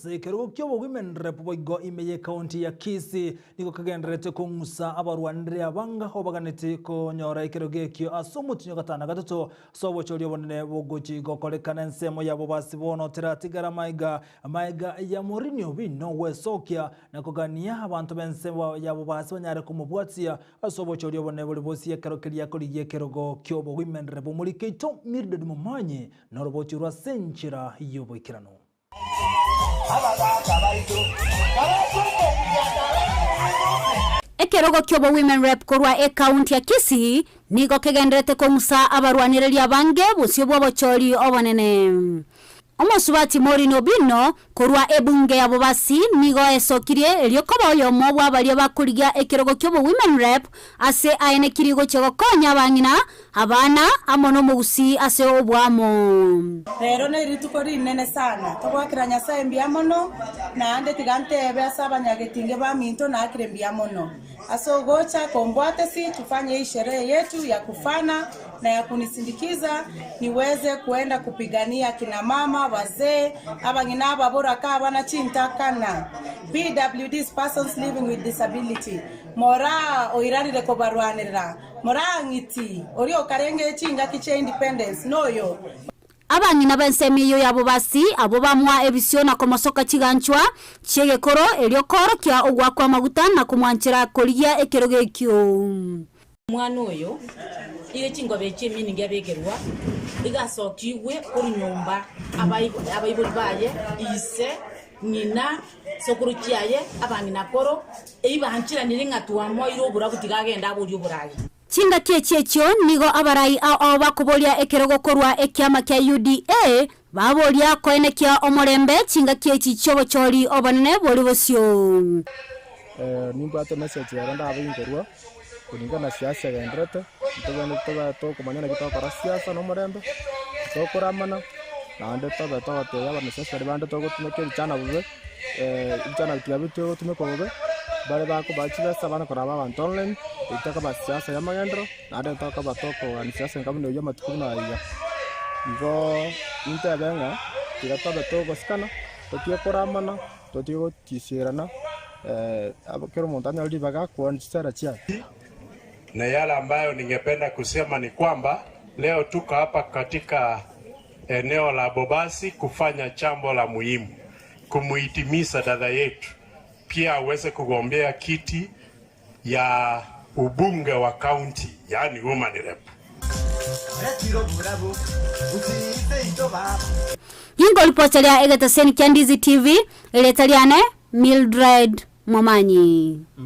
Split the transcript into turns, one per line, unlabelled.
Ase ekerogo ki'obowomen rep boigo ime y'ecounty ya Kisii nigo kegendererete kong'usa abarwanire abanga obaganeti konyora ekerogo ekio ase omotinyi o gatano na gatato ase obochori obonene bogochi gokorekana ensemo ya bobasi bono teratigara maiga maiga ya Mourinho bino gwesokia na kogania abanto b'ensemo ya bobasi banyare komobwatia ase obochori obonene bore bosio ekero keria akorigia ekerogo ki'obowomen rep omorike oito Mildred Momanyi Noroboti orwo ase enchera y'oboikeranu.
Ekerogo ki'obo Women Rep korwa ekaunti ya Kisii nigo kegenderete kong'usa abarwanereria abange bosio bw'obochori obonene. Omosubati Maureen Obino korwa ebunge ya Bobasi nigo esokirie erio koba oyomo bw'abaria bakorigia ekerogo ki'obo Women Rep ase aenekirie gochia gokonya abang'ina Abana amo nomogusii ase oboamo.
Rero nerituko rinene sana, togoakera Nyasae mbuya mono, naende tiga ntebe ase abanyagetinge baminto naakire mbuya mono ase ogocha kombwatesi tufanye hii sherehe yetu ya kufana na ya kunisindikiza niweze kuenda kupigania kina mama, wazee, abang'ina ababoraka, abana chintakana, PWDs, persons living with disability, moraa oiranire kobarwanerera. Morang'iti oria okarenge chingaki chia independence noyo.
Abang'ina b'ensemo eyio y'abobasi abwo bamoa ebisio na komosoka chiganchwa chi'egekoro, erio koorokia ogoakwa amaguta na komwanchera korigia ekerogo ekio.
Omwana oyo iga chingobe chi'eminingi abekerwa, iga asokigwe korwa nyomba abaibori baye, ise, ng'ina, sokoro chiaye, abang'ina koro, eyio banchiranire ng'a twamoeire oborabu tiga agende aborie oboraai.
Chingaki echi echio nigo abarai ao ao bakoboria ekerogo korwa ekiama kia UDA, baboria koenekia omorembe chingaki echi chi'obochori obonene bori bosio.
Nimbwate message ero ndabe inkorwa kulingana na siasa egenderete, ntobwenerete tobe tokomanya naki togokora siasa na omorembe, tokoramana, naende tobe togotebia abanasiasa baria bande togotumeka ebichana bobe, ebichana tiga bitwe gotumekwa bobe, bare bakobaa chibesa abana koraba abanto online, eywo tokoba siasa ya amagenderero, naende tokoba tokogania siasa enka buna eywo amatuko buna aya iga. Igoo nintebe ng'a tiga tobe togosikana, totige koramana, totige gotiserana, kera omonto anyore ribaga kwonia chisera chiaye.
Na yale ambayo ningependa kusema ni kwamba leo tuko hapa katika eneo la Bobasi kufanya jambo la muhimu, kumuhitimisha dada yetu pia aweze kugombea kiti ya ubunge wa county, yaani woman rep.
Ingoripoteria egeteseni kia Ndizi TV, erieta riane Mildred Momanyi.